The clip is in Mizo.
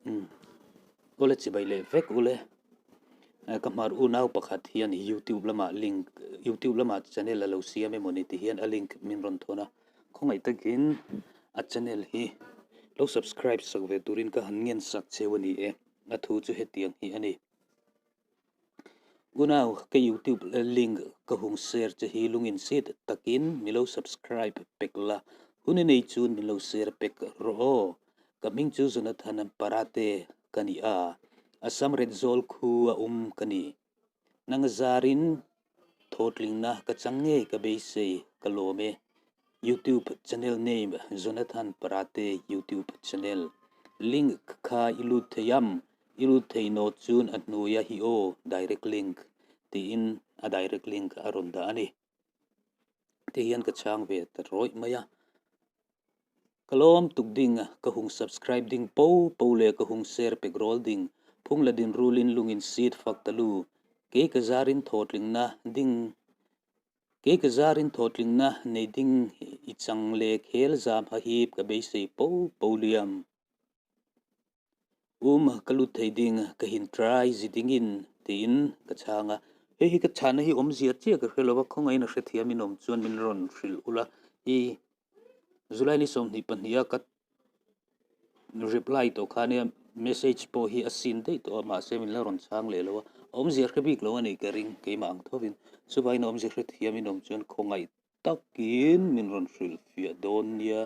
Umm awle chibai leh vek ule ka hmar unau pakhat hian youtube lamah link youtube lamah channel a lo siam emaw ni ti hian a link min rawn thawn a khawngaih takin a channel hi lo subscribe sak ve turin ka han ngen sak cheu a ni e a thu chu hetiang hi a ni. Unau ka youtube link ka hung share che hi lungin sit takin mi lo subscribe pek la, hun i nei chun min lo share pek rawh aw. Ka hming chu Jonathan Parate ka ni a, Assam Retzawl khu a awm ka ni. Nanga zarin thawtlingna ka chang ngei ka beisei ka lawm e. Youtube channel name Jonathan Parate YouTube channel link kha i lut thei am i lut thei nawt chun a hnuaia hi aw direct link tiin a direct link a rawn dah a ni. Ti hian ka chhang ve ta rawih mai a. Ka lawm tuk ding ka hung subscribe ding po po le ka hung share pek rawl ding phung la din rulin lungin seat fak ta lu kei ka zarin thawtlingna ding Kei ka zarin thawtlingna nei ding i chang leh khel zam ha hip ka beisei po po liam. Um ka lut thei ding ka hin try zi dingin tiin ka chhang a. Hei hi ka chhana hi awmzia chiah ka hre lo a, khawngaihin a hrethiam in awm chuan min rawn hrilh ula. I July ni 22 a ka reply tawh kha nia message pawh hi a seen daih tawh a mahse min la rawn chhang leh lo a awmzia hre bik lo a nih ka ring keimah ang thovin chuvangin awmzia hrethiam in awm chuan khawngaih takin min rawn hrilhfiah dawn nia.